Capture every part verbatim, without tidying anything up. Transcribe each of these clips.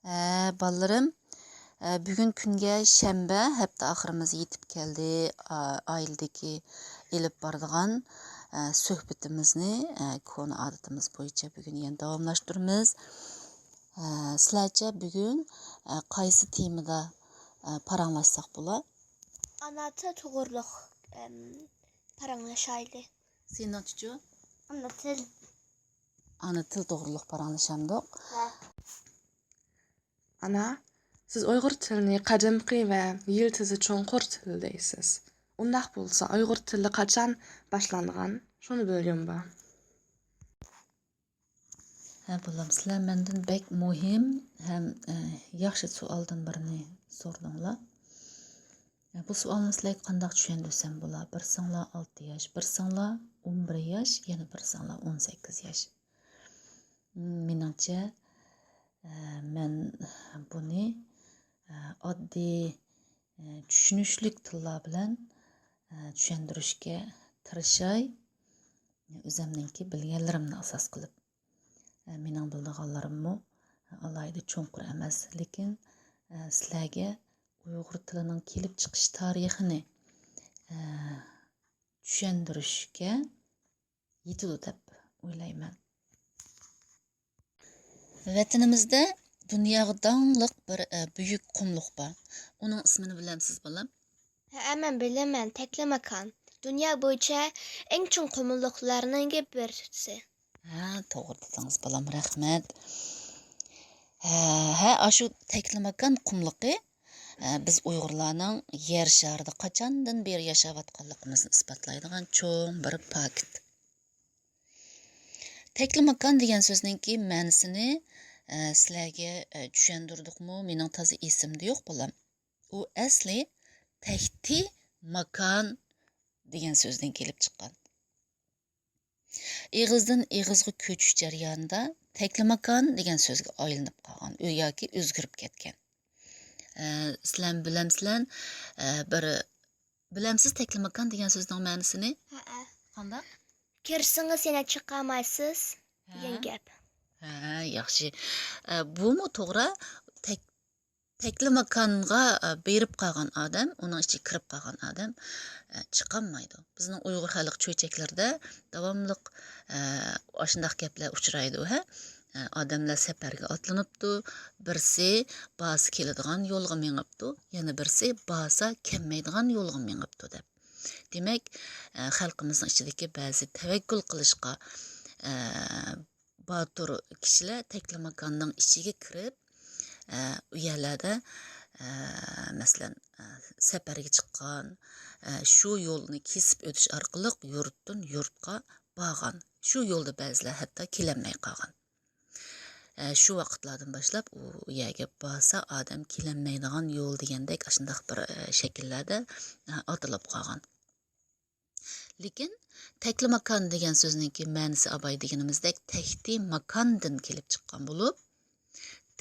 ئە، بالىلىرىم، ئە، بۈگۈن كۈنگە شەنبە، ھەپتە ئاخىرىمىز يېتىپ كەلدى. ئا-، ئائىلىدىكى ئېلىپ بارىدىغان، ئە، سۆھبىتىمىزنى، ئە، كونا ئادىتىمىز بويىچە بۈگۈن يەنە داۋاملاشتۇرىمىز. ئە، سىلەرچە بۈگۈن، ئە، قايسى تېمىدا، ئە، پاراڭلاشساق بولا؟ ئانا تىل توغرۇلۇق، ئەم، پاراڭلىشايلى. سېنىڭچىچۇ؟ ئانا تىل. ئانا تىل توغرۇلۇق پاراڭلىشامدۇق؟ ھە. ئانا، سىز ئۇيغۇر تىلىنى قەدىمكى ۋە يىلتىزى چوڭقۇر تىل دەيسىز. ئۇنداق بولسا، ئۇيغۇر تىلى قاچان باشلانغان؟ شۇنى بىلگۈم بار. ھە، بالام، سىلەر مەندىن بەك مۇھىم ھەم، ئە، ياخشى سوئالدىن بىرنى سورىدىڭلار. ئە، بۇ سوئالنى سىلەرگە قانداق چۈشەندۈرسەم بولا؟ بىرسىڭلار ئالتە ياش، بىرسىڭلار ئون بىر ياش، يەنە بىرسىڭلار ئون سەككىز ياش. م، مېنىڭچە، ئە، مەن بۇنى، ئە، ئاددىي، ئە، چۈشىنىشلىك تىللار بىلەن، ئە، چۈشەندۈرۈشكە تىرىشاي، ئۆزۈمنىڭكى بىلگەنلىرىمنى ئاساس قىلىپ. ئە، مېنىڭ بىلىدىغانلىرىممۇ ئالاھىدە چوڭقۇر ئەمەس، لېكىن، ئە، سىلەرگە ئۇيغۇر تىلىنىڭ كېلىپ چىقىش تارىخىنى، ئە، چۈشەندۈرۈشكە يېتىدۇ دەپ ئويلايمەن. ۋەتىنىمىزدە دۇنياغا داڭلىق بىر، ئە، بۈيۈك قۇملۇق بار. ئۇنىڭ ئىسمىنى بىلەمسىز، بالام؟ ھە، مەن بىلىمەن، تەكلىماكان. دۇنيا بويىچە ئەڭ چوڭ قۇملۇقلارنىڭ بىرسى. ھە، توغرا دېدىڭىز، بالام، رەھمەت. ھە، ھە، ئاشۇ تەكلىماكان قۇملۇقى، ھە، بىز ئۇيغۇرلارنىڭ يەر شارىدا قاچاندىن بېرى ياشاۋاتقانلىقىمىزنى ئىسپاتلايدىغان چوڭ بىر پاكىت. تەكلىماكان دېگەن سۆزنىڭكى مەنىسىنى، ئە، سىلەرگە، ئە، چۈشەندۈردۇقمۇ؟ مېنىڭ تازا ئېسىمدە يوق، بالام. ئۇ ئەسلى تەكتى ماكان دېگەن سۆزدىن كېلىپ چىققان. ئېغىزدىن ئېغىزغا كۆچۈش جەريانىدا تەكلىماكان دېگەن سۆزگە ئايلىنىپ قالغان، ئۆ-، ياكى ئۆزگىرىپ كەتكەن. ئە، سىلەر بىلەمسىلەر، ئە، بىر، بىلەمسىز تەكلىماكان دېگەن سۆزنىڭ مەنىسىنى؟ ھەئە. قانداق؟ كىرسىڭىز يەنە چىقالمايسىز دېگەن ھە. گەپ. ھە، ياخشى. ئە، بۇمۇ توغرا. تەك-، تەكلىماكانغا، ئە، بېرىپ قالغان ئادەم، ئۇنىڭ ئىچىگە كىرىپ قالغان ئادەم، ئە، چىقالمايدۇ. بىزنىڭ ئۇيغۇر خەلق چۆچەكلىرىدە داۋاملىق، ئە، ئاشۇنداق گەپلەر ئۇچرايدۇ، ھە؟ ئە، ئادەملەر سەپەرگە ئاتلىنىپتۇ، بىرسى بارسا كېلىدىغان يولغا مېڭىپتۇ، يەنە بىرسى بارسا كەلمەيدىغان يولغا مېڭىپتۇ دەپ. دېمەك، ئە، خەلقىمىزنىڭ ئىچىدىكى بەزى تەۋەككۈل قىلىشقا، ئە، باتۇر كىشىلەر تەكلىماكاننىڭ ئىچىگە كىرىپ، ئە، ئۇ يەرلەردە، ئە، مەسىلەن، ئە، سەپەرگە چىققان، ئە، شۇ يولنى كېسىپ ئۆتۈش ئارقىلىق يۇرتتىن يۇرتقا بارغان، شۇ يولدا بەزىلەر ھەتتا كېلەلمەي قالغان. ئە، شۇ ۋاقىتلاردىن باشلاپ ئۇ يەرگە بارسا ئادەم كېلەلمەيدىغان يول دېگەندەك ئاشۇنداق بىر، ئە، شەكىللەردە، ئە، ئاتىلىپ قالغان. لېكىن تەكلىماكان دېگەن سۆزنىڭكى مەنىسى ئاباي دېگىنىمىزدەك تەكتى ماكاندىن كېلىپ چىققان بولۇپ،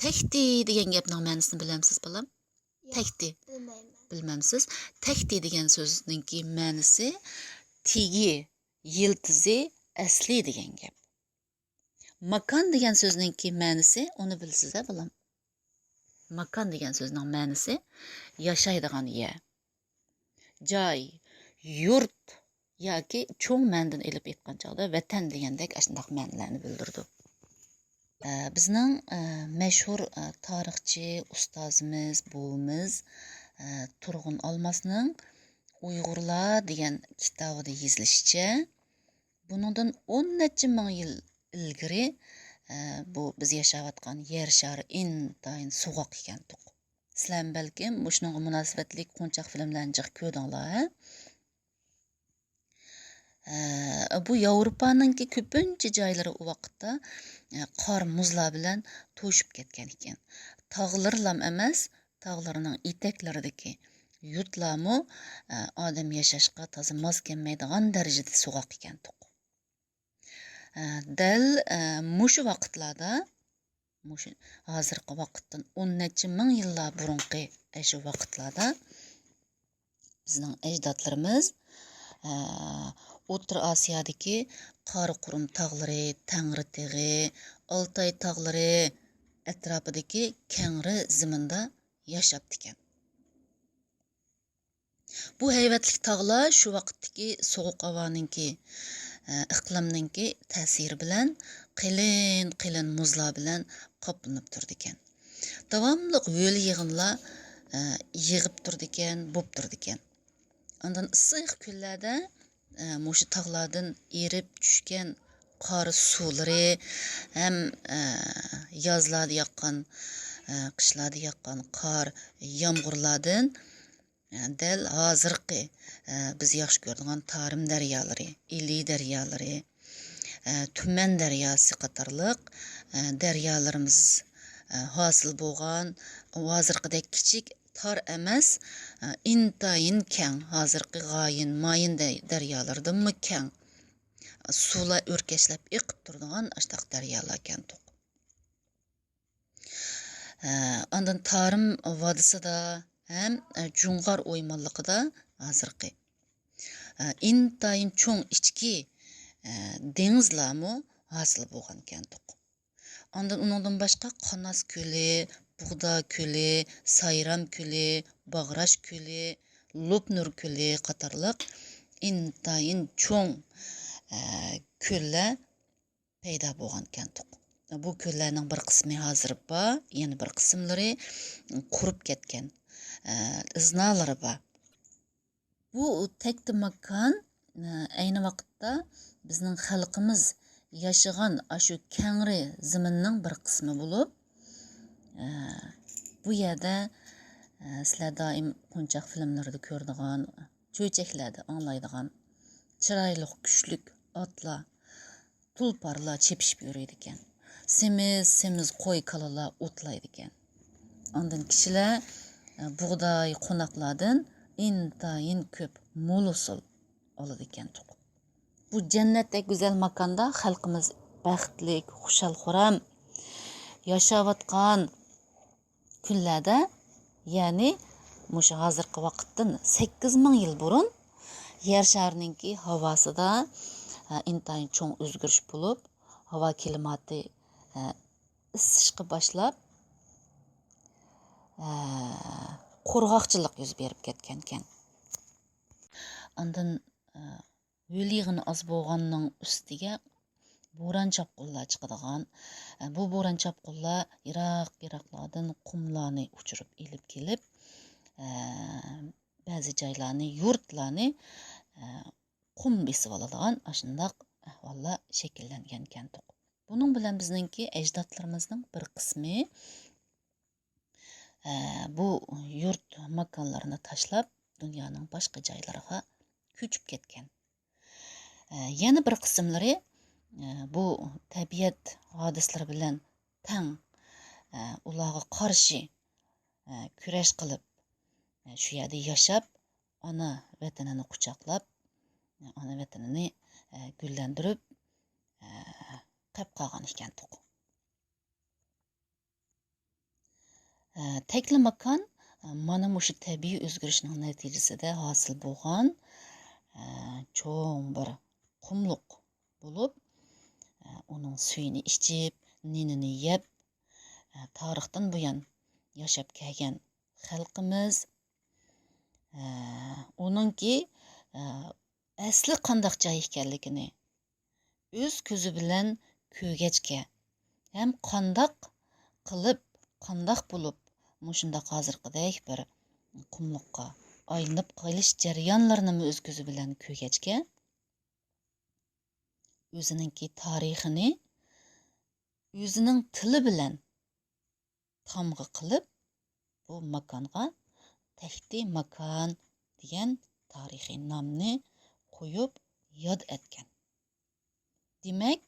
تەكتى دېگەن گەپنىڭ مەنىسىنى بىلەمسىز، بالام؟ ياق، تەكتى. بىلمەيمەن. بىلمەمسىز؟ تەكتى دېگەن سۆزنىڭكى مەنىسى تېگى، يىلتىزى، ئەسلى دېگەن گەپ. ماكان دېگەن سۆزنىڭكى مەنىسى، ئۇنى بىلىسىز-ە، بالام؟ ماكان دېگەن سۆزنىڭ مەنىسى ياشايدىغان يەر، جاي، يۇرت ياكى چوڭ مەنىدىن ئېلىپ ئېيتقان چاغدا ۋەتەن دېگەندەك ئاشۇنداق مەنىلەرنى بىلدۈرىدۇ. ئە، بىزنىڭ، ئە، مەشھۇر، ئە، تارىخچى ئۇستازىمىز، بوۋىمىز، ئە، تۇرغۇن ئالماسنىڭ ئۇيغۇرلار دېگەن كىتابىدا يېزىلىشىچە، بۇنىڭدىن ئون نەچچە مىڭ يىل ئىلگىرى، ئە، بۇ بىز ياشاۋاتقان يەر شارى ئىنتايىن سوغۇق ئىكەنتۇق. سىلەرمۇ بەلكىم مۇشۇنىڭغا مۇناسىۋەتلىك قونچاق فىلىملەرنى جىق كۆردۈڭلار، ھە؟ ئە، بۇ ياۋروپانىڭكى كۆپىنچە جايلىرى ئۇ ۋاقىتتا، ئە، قار، مۇزلار بىلەن توشۇپ كەتكەن ئىكەن. تاغلىرىلام ئەمەس، تاغلىرىنىڭ ئېتەكلىرىدىكى يۇرتلارمۇ، ئە، ئادەم ياشاشقا تازا ماس كەلمەيدىغان دەرىجىدە سوغۇق ئىكەنتۇق. ئە، دەل، ئە، مۇشۇ ۋاقىتلاردا، مۇشۇ ھازىرقى ۋاقىتتىن ئون نەچچە مىڭ يىللار بۇرۇنقى ئەشۇ ۋاقىتلاردا بىزنىڭ ئەجدادلىرىمىز، ئە، ئوتتۇرا ئاسىيادىكى قاراقۇرۇم تاغلىرى، تەڭرىتېغى، ئالتاي تاغلىرى، ئەتراپىدىكى كەڭرى زېمىندا ياشاپتىكەن. بۇ ھەيۋەتلىك تاغلار شۇ ۋاقىتتىكى سوغۇق ھاۋانىڭكى، ئە، ئىقلىمنىڭكى تەسىرى بىلەن قېلىن-قېلىن مۇزلار بىلەن قاپلىنىپ تۇرىدىكەن. داۋاملىق ھۆل يېغىنلار، ئە، يېغىپ تۇرىدىكەن، بوپ تۇرىدىكەن. ئاندىن ئىسسىق كۈنلەردە، ئە، مۇشۇ تاغلاردىن ئېرىپ چۈشكەن قار سۇلىرى ھەم، ئە، يازلاردا ياغقان، ئە، قىشلاردا ياغقان قار، يامغۇرلاردىن، ئە، دەل ھازىرقى، ئە، بىز ياخشى كۆرىدىغان تارىم دەريالىرى، ئىلى دەريالىرى، ئە، تۈمەن دەرياسى قاتارلىق، ئە، دەريالىرىمىز، ئە، ھاسىل بولغان، ھازىرقىدەك كىچىك، تار ئەمەس، ئە، ئىنتايىن كەڭ، ھازىرقى غايىن، مايىن دە-، دەريالىرىدىنمۇ كەڭ، سۇلار ئۆركەشلەپ ئېقىپ تۇرىدىغان ئاشتاق دەريالاركەنتۇق. ئە، ئاندىن تارىم ۋادىسىدا ھەم، ئە، جۇڭغار ئويمانلىقىدا ھازىرقى، ئە، ئىنتايىن چوڭ ئىچكى، ئە، دېڭىزلارمۇ ھاسىل بولغانكەنتۇق. ئاندىن ئۇنىڭدىن باشقا قاناس كۆلى، بۇغدا كۆلى، سايرام كۆلى، باغراش كۆلى، لوپنۇر كۆلى قاتارلىق ئىنتايىن چوڭ، ئە، كۆللەر پەيدا بولغانكەنتۇق. بۇ كۆللەرنىڭ بىر قىسمى ھازىر بار، يەنە بىر قىسىملىرى قۇرۇپ كەتكەن، ئە، ئىزنالىرى بار. بۇ تەكتى ماكان، ئە، ئەينى ۋاقىتتا بىزنىڭ خەلقىمىز ياشىغان ئاشۇ كەڭرى زېمىننىڭ بىر قىسمى بولۇپ، ئە، بۇ يەردە، ئە، سىلەر دائىم قونچاق فىلىملىرىدا كۆرىدىغان، چۆچەكلەردە ئاڭلايدىغان چىرايلىق، كۈچلۈك ئاتلار، تۇلپارلار چېپىشىپ يۈرىدىكەن. سېمىز، سېمىز قوي، كالىلار ئوتلايدىكەن. ئاندىن كىشىلەر، ئە، بۇغداي، قوناقلاردىن ئىنتايىن كۆپ مول ھوسۇل ئالىدىكەنتۇق. بۇ جەننەتتەك گۈزەل ماكاندا خەلقىمىز بەختلىك، خۇشال-خۇرام ياشاۋاتقان كۈنلەردە، يەنى مۇشۇ ھازىرقى ۋاقىتتىن سەككىز مىڭ يىل بۇرۇن يەر شارىنىڭكى ھاۋاسىدا، ئە، ئىنتايىن چوڭ ئۆزگىرىش بولۇپ، ھاۋا كىلىماتى، ئە، ئىسسىشقا باشلاپ، ئە، قۇرغاقچىلىق يۈز بېرىپ كەتكەنكەن. ئاندىن، ئە، ھۆل يېغىنى ئاز بولغاننىڭ ئۈستىگە بوران-چاپقۇنلار چىقىدىغان. بۇ بوران-چاپقۇنلار يىراق-يىراقلاردىن قۇملارنى ئۇچۇرۇپ ئېلىپ كېلىپ، بەزى جايلارنى، يۇرتلارنى قۇم بېسىۋالىدىغان ئاشۇنداق ئەھۋاللار شەكىللەنگەنكەنتۇق. بۇنىڭ بىلەن بىزنىڭكى ئەجدادلىرىمىزنىڭ بىر قىسمى ئە، بۇ يۇرت ماكانلىرىنى تاشلاپ، دۇنيانىڭ باشقا جايلىرىغا كۆچۈپ كەتكەن. ئە، يەنە بىر قىسىملىرى، ئە، بۇ تەبىئەت ھادىسىلىرى بىلەن تەڭ، ئە، ئۇلارغا قارشى، ئە، كۈرەش قىلىپ، ئە، شۇ يەردە ياشاپ، ئانا ۋەتىنىنى قۇچاقلاپ، ئانا ۋەتىنىنى، ئە، گۈللەندۈرۈپ، ئە، قەپ قالغان ئىكەنتۇق. ئە، تەكلىماكان، ئە، مانا مۇشۇ تەبىئىي ئۆزگىرىشنىڭ نەتىجىسىدە ھاسىل بولغان، ئە، چوڭ بىر قۇملۇق بولۇپ، ئە، ئۇنىڭ سۈيىنى ئىچىپ، نېنىنى يەپ، ئە، تارىختىن بۇيان ياشاپ كەلگەن خەلقىمىز، ئە، ئۇنىڭكى، ئە، ئەسلى قانداق جاي ئىكەنلىكىنى ئۆز كۆزى بىلەن كۆرگەچكە ھەم قانداق قىلىپ، قانداق بولۇپ مۇشۇنداق ھازىرقىدەك بىر قۇملۇققا ئايلىنىپ قېلىش جەريانلىرىنىمۇ ئۆز كۆزى بىلەن كۆرگەچكە، ئۆزىنىڭكى تارىخىنى ئۆزىنىڭ تىلى بىلەن تامغا قىلىپ، بۇ ماكانغا تەختى ماكان دېگەن تارىخىي نامنى قويۇپ ياد ئەتكەن. دېمەك،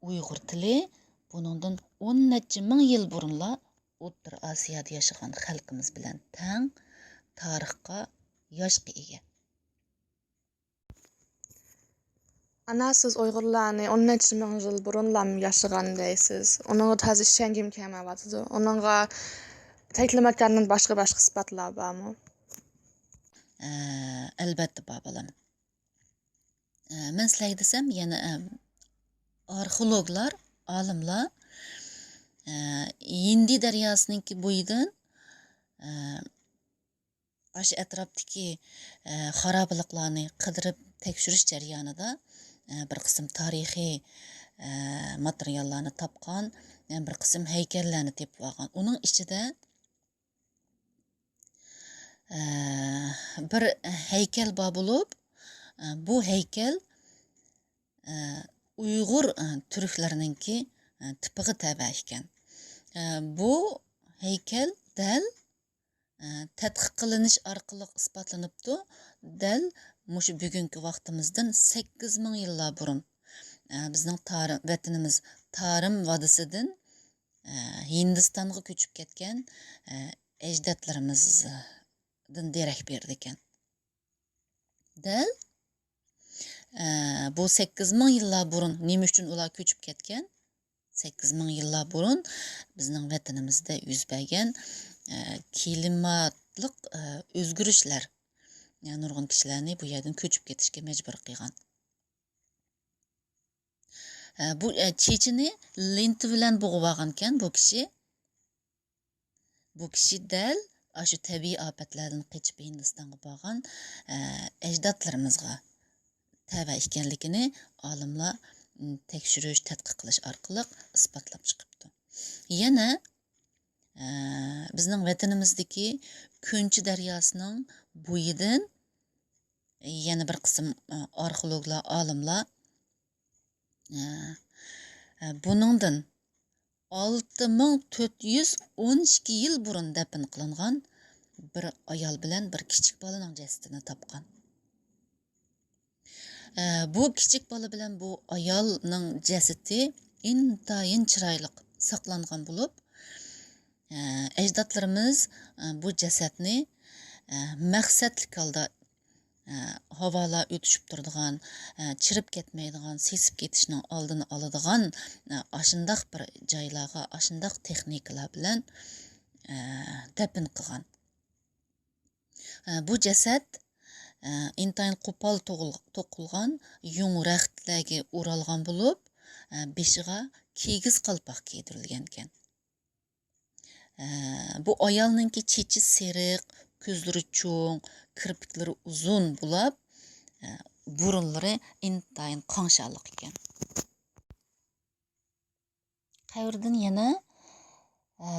ئۇيغۇر تىلى بۇنىڭدىن ئون نەچچە مىڭ يىل بۇرۇنلا ئوتتۇرا ئاسىيادا ياشىغان خەلقىمىز بىلەن تەڭ تارىخقا، ياشقا ئىگە. ئانا، سىز ئۇيغۇرلارنى ئون نەچچە مىڭ يىل بۇرۇنلام ياشىغان دەيسىز. ئۇنىڭغا تازا ئىشەنگۈم كەلمەيۋاتىدۇ. ئۇنىڭغا تەكلىماكاندىن باشقا، باشقا ئىسپاتلار بارمۇ؟ ئە، ئەلبەتتە بار، بالام. ئە، مەن سىلەرگە دېسەم، يەنە، ئە، ئارخېئولوگلار، ئالىملار، ئە، ھىندى دەرياسىنىڭكى بويىدىن، ئە، ئاشۇ ئەتراپتىكى، ئە، خارابىلىقلارنى قىدىرىپ تەكشۈرۈش جەريانىدا، ئە، بىر قىسىم تارىخىي، ئە، ماتېرىياللارنى تاپقان، ئە، بىر قىسىم ھەيكەللەرنى تېپىۋالغان. ئۇنىڭ ئىچىدە، ئە، بىر ھەيكەل بار بولۇپ، ئە، بۇ ھەيكەل، ئە، ئۇيغۇر، ئە، تۈركلىرىنىڭكى، ئە، تىپىغا تەۋە ئىكەن. ئە، بۇ ھەيكەل دەل، ئە، تەتقىق قىلىنىش ئارقىلىق ئىسپاتلىنىپتۇ. دەل مۇشۇ بۈگۈنكى ۋاقتىمىزدىن سەككىز مىڭ يىللار بۇرۇن، ئە، بىزنىڭ تارىم-، ۋەتىنىمىز تارىم ۋادىسىدىن، ئە، ھىندىستانغا كۆچۈپ كەتكەن، ئە، ئەجدادلىرىمىزدىن دېرەك بېرىدىكەن. دەل، ئە، بۇ سەككىز مىڭ يىللار بۇرۇن نېمە ئۈچۈن ئۇلار كۆچۈپ كەتكەن؟ سەككىز مىڭ يىللار بۇرۇن بىزنىڭ ۋەتىنىمىزدە يۈز بەرگەن، ئە، كىلىماتلىق، ئە، ئۆزگىرىشلەر، ئە، نۇرغۇن كىشىلەرنى بۇ يەردىن كۆچۈپ كېتىشكە مەجبۇر قىلغان. ئە، بۇ، ئە، چېچىنى لېنتا بىلەن بوغۇۋالغانىكەن بۇ كىشى. بۇ كىشى دەل ئاشۇ تەبىئىي ئاپەتلەردىن قېچىپ ھىندىستانغا بارغان، ئە، ئەجدادلىرىمىزغا تەۋە ئىكەنلىكىنى ئالىملار، م، تەكشۈرۈش، تەتقىق قىلىش ئارقىلىق ئىسپاتلاپ چىقىپتۇ. يەنە، ئە، بىزنىڭ ۋەتىنىمىزدىكى كۈنچى دەرياسىنىڭ بويىدىن يەنە بىر قىسىم، ئە، ئارخېئولوگلار، ئالىملار، ئە، ئە، بۇنىڭدىن ئالتە مىڭ تۆت يۈز ئون ئىككى يىل بۇرۇن دەپنە قىلىنغان بىر ئايال بىلەن بىر كىچىك بالىنىڭ جەسىتىنى تاپقان. ئە، بۇ كىچىك بالا بىلەن بۇ ئايالنىڭ جەسىتى ئىنتايىن چىرايلىق ساقلانغان بولۇپ، ئە، ئەجدادلىرىمىز، ئە، بۇ جەسەتنى، ئە، مەقسەتلىك ھالدا، ئە، ھاۋالار ئۆتۈشۈپ تۇرىدىغان، ئە، چىرىپ كەتمەيدىغان، سېسىپ كېتىشنىڭ ئالدىنى ئالىدىغان، ئە، ئاشۇنداق بىر جايلارغا، ئاشۇنداق تېخنىكىلار بىلەن، ئە، دەپنە قىلغان. ئە، بۇ جەسەت، ئە، ئىنتايىن قوپال توغۇل-، توقۇلغان يۇڭ رەختلەرگە ئورالغان بولۇپ، ئە، بېشىغا كىگىز قالپاق كىيدۈرۈلگەنىكەن. ئە، بۇ ئايالنىڭكى چېچى سېرىق، كۆزلىرى چوڭ، كىرپىكلىرى ئۇزۇن بولاپ، ئە، بۇرۇنلىرى ئىنتايىن قاڭشارلىق ئىكەن. قەبرىدىن يەنە، ئە،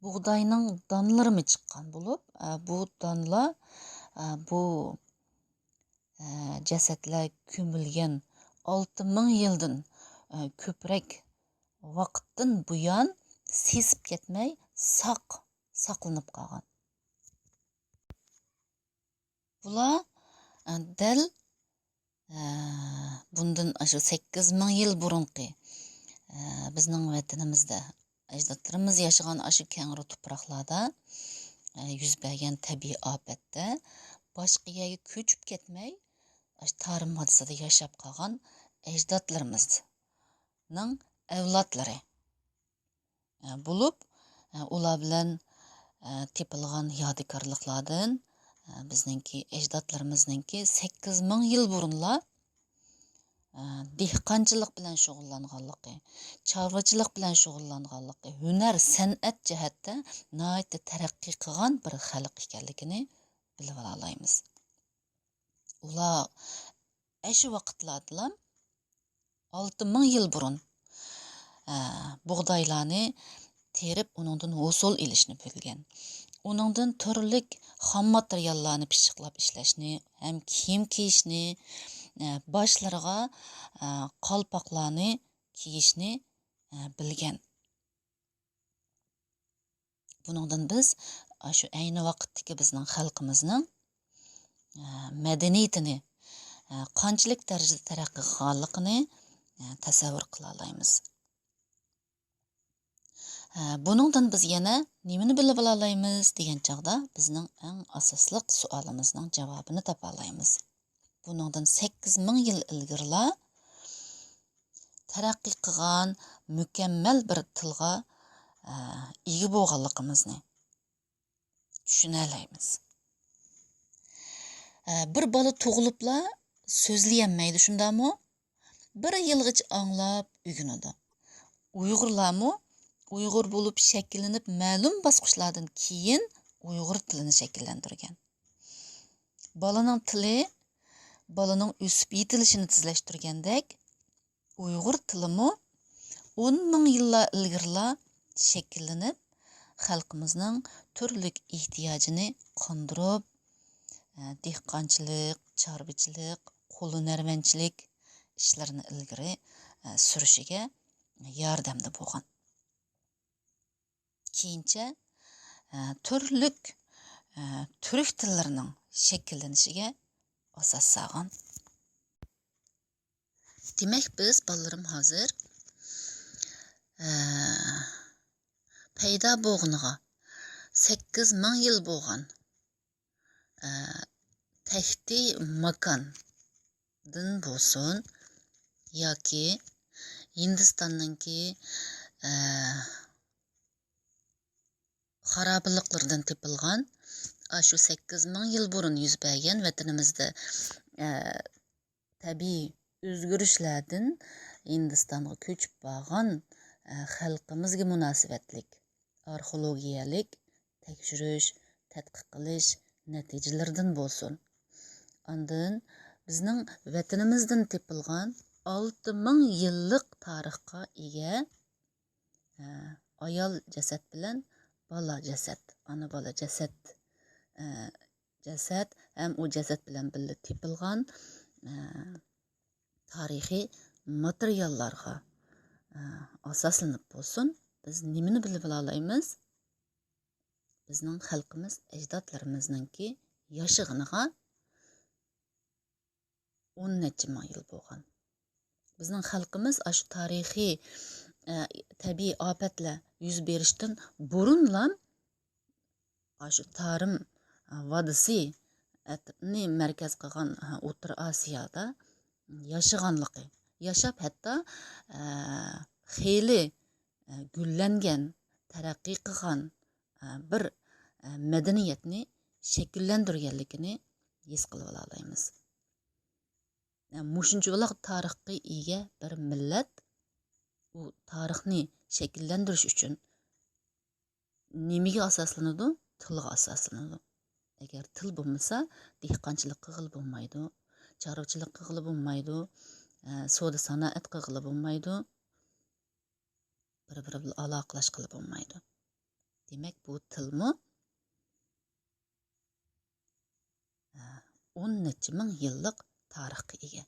بۇغداينىڭ دانلىرىمۇ چىققان بولۇپ، ئە، بۇ دانلار، ئە، بۇ، ئە، جەسەتلەر كۆمۈلگەن ئالتە مىڭ يىلدىن، ئە، كۆپرەك ۋاقىتتىن بۇيان سېسىپ كەتمەي ساق ساقلىنىپ قالغان. بۇلار، ئە، دەل، ئە، بۇندىن ئاشۇ سەككىز مىڭ يىل بۇرۇنقى، ئە، بىزنىڭ ۋەتىنىمىزدە، ئەجدادلىرىمىز ياشىغان ئاشۇ كەڭرى تۇپراقلاردا، ئە، يۈز بەرگەن تەبىئىي ئاپەتتە باشقا يەرگە كۆچۈپ كەتمەي، ئاشۇ تارىم ۋادىسىدا ياشاپ قالغان ئەجدادلىرىمىزنىڭ ئەۋلادلىرى، ئە، بولۇپ، ئە، ئۇلار بىلەن، ئە، تېپىلغان يادىكارلىقلاردىن، ئە، بىزنىڭكى ئەجدادلىرىمىزنىڭكى سەككىز مىڭ يىل بۇرۇنلا، ئە، دېھقانچىلىق بىلەن شۇغۇللانغانلىقى، چارۋىچىلىق بىلەن شۇغۇللانغانلىقى، ھۈنەر، سەنئەت جەھەتتە ناھايىتى تەرەققىي قىلغان بىر خەلق ئىكەنلىكىنى بىلىۋالالايمىز. ئۇلار ئەشۇ ۋاقىتلاردىلا ئالتە مىڭ يىل بۇرۇن، ئە، بۇغدايلارنى تېرىپ، ئۇنىڭدىن ھوسۇل ئېلىشنى بىلگەن. ئۇنىڭدىن تۈرلۈك خام ماتېرىياللارنى پىششىقلاپ ئىشلەشنى ھەم كىيىم كىيىشنى، ئە، باشلىرىغا، ئە، قالپاقلارنى كىيىشنى، ئە، بىلگەن. بۇنىڭدىن بىز، ئاشۇ ئەينى ۋاقىتتىكى بىزنىڭ خەلقىمىزنىڭ، ئە، مەدەنىيىتىنى، ئە، قانچىلىك دەرىجىدە تەرەققىي قىلغانلىقىنى، ئە، تەسەۋۋۇر قىلالايمىز. ئە، بۇنىڭدىن بىز يەنە نېمىنى بىلىۋالالايمىز دېگەن چاغدا، بىزنىڭ ئەڭ ئاساسلىق سوئالىمىزنىڭ جاۋابىنى تاپالايمىز. بۇنىڭدىن سەككىز مىڭ يىل ئىلگىرىلا تەرەققىي قىلغان مۇكەممەل بىر تىلغا، ئە، ئىگە بولغانلىقىمىزنى چۈشىنەلەيمىز. ئە، بىر بالا تۇغۇلۇپلا سۆزلىيەلمەيدۇ، شۇنداقمۇ؟ بىر يىلغىچە ئاڭلاپ ئۆگىنىدۇ. ئۇيغۇرلارمۇ ئۇيغۇر بولۇپ شەكىللىنىپ مەلۇم باسقۇچلاردىن كېيىن ئۇيغۇر تىلىنى شەكىللەندۈرگەن. بالىنىڭ تىلى بالىنىڭ ئۆسۈپ يېتىلىشىنى تېزلەشتۈرگەندەك، ئۇيغۇر تىلىمۇ ئون مىڭ يىللار ئىلگىرىلا شەكىللىنىپ، خەلقىمىزنىڭ تۈرلۈك ئېھتىياجىنى قاندۇرۇپ، ئە، دېھقانچىلىق، چارۋىچىلىق، قول ھۈنەرۋەنچىلىك ئىشلىرىنى ئىلگىرى، ئە، سۈرۈشىگە ياردەمدە بولغان. كېيىنچە، ئە، تۈرلۈك، ئە، تۈرك تىللىرىنىڭ شەكىللىنىشىگە ئاساس سالغان. دېمەك، بىز، بالىلىرىم، ھازىر، ئە، پەيدا بولغىنىغا سەككىز مىڭ يىل بولغان، ئە، تەختى ماكاندىن بولسۇن ياكى ھىندىستاننىڭكى، ئە، خارابىلىقلىرىدىن تېپىلغان، ئاشۇ سەككىز مىڭ يىل بۇرۇن يۈز بەرگەن ۋەتىنىمىزدە، ئە، تەبىئىي ئۆزگىرىشلەردىن ھىندىستانغا كۆچۈپ بارغان، ئە، خەلقىمىزگە مۇناسىۋەتلىك ئارخېئولوگىيەلىك تەكشۈرۈش، تەتقىق قىلىش نەتىجىلىرىدىن بولسۇن. ئاندىن بىزنىڭ ۋەتىنىمىزدىن تېپىلغان ئالتە مىڭ يىللىق تارىخقا ئىگە، ئە، ئايال جەسەت بىلەن بالا جەسەت، ئانا بالا جەسەت، ئە، جەسەت ھەم ئۇ جەسەت بىلەن بىللە تېپىلغان، ئە، تارىخىي ماتېرىياللارغا، ئە، ئاساسلىنىپ بولسۇن، بىز نېمىنى بىلىپ ئالالايمىز؟ بىزنىڭ خەلقىمىز ئەجدادلىرىمىزنىڭكى ياشىغىنىغا ئون نەچچە مىڭ يىل بولغان. بىزنىڭ خەلقىمىز ئاشۇ تارىخىي، ئە، تەبىئىي ئاپەتلەر يۈز بېرىشتىن بۇرۇنلا ئاشۇ تارىم، ئە، ۋادىسى، ئەتنى مەركەز قىلغان، ئە، ئوتتۇرا ئاسىيادا ياشىغانلىقى، ياشاپ ھەتتا، ئە، خېلى، ئە، گۈللەنگەن، تەرەققىي قىلغان، ئە، بىر، ئە، مەدەنىيەتنى شەكىللەندۈرگەنلىكىنى ھېس قىلىۋالالايمىز. ئە، مۇشۇنچىۋالا تارىخقا ئىگە بىر مىللەت، ئۇ تارىخنى شەكىللەندۈرۈش ئۈچۈن نېمىگە ئاساسلىنىدۇ؟ تىلغا ئاساسلىنىدۇ. ئەگەر تىل بولمىسا، دېھقانچىلىق قىلغىلى بولمايدۇ، چارۋىچىلىق قىلغىلى بولمايدۇ، ئە، سودا سانائەت قىلغىلى بولمايدۇ، بىر-بىرى بىلەن ئالاقىلەشكىلى بولمايدۇ. دېمەك، بۇ تىلمۇ، ئە، ئون نەچچە مىڭ يىللىق تارىخقا ئىگە.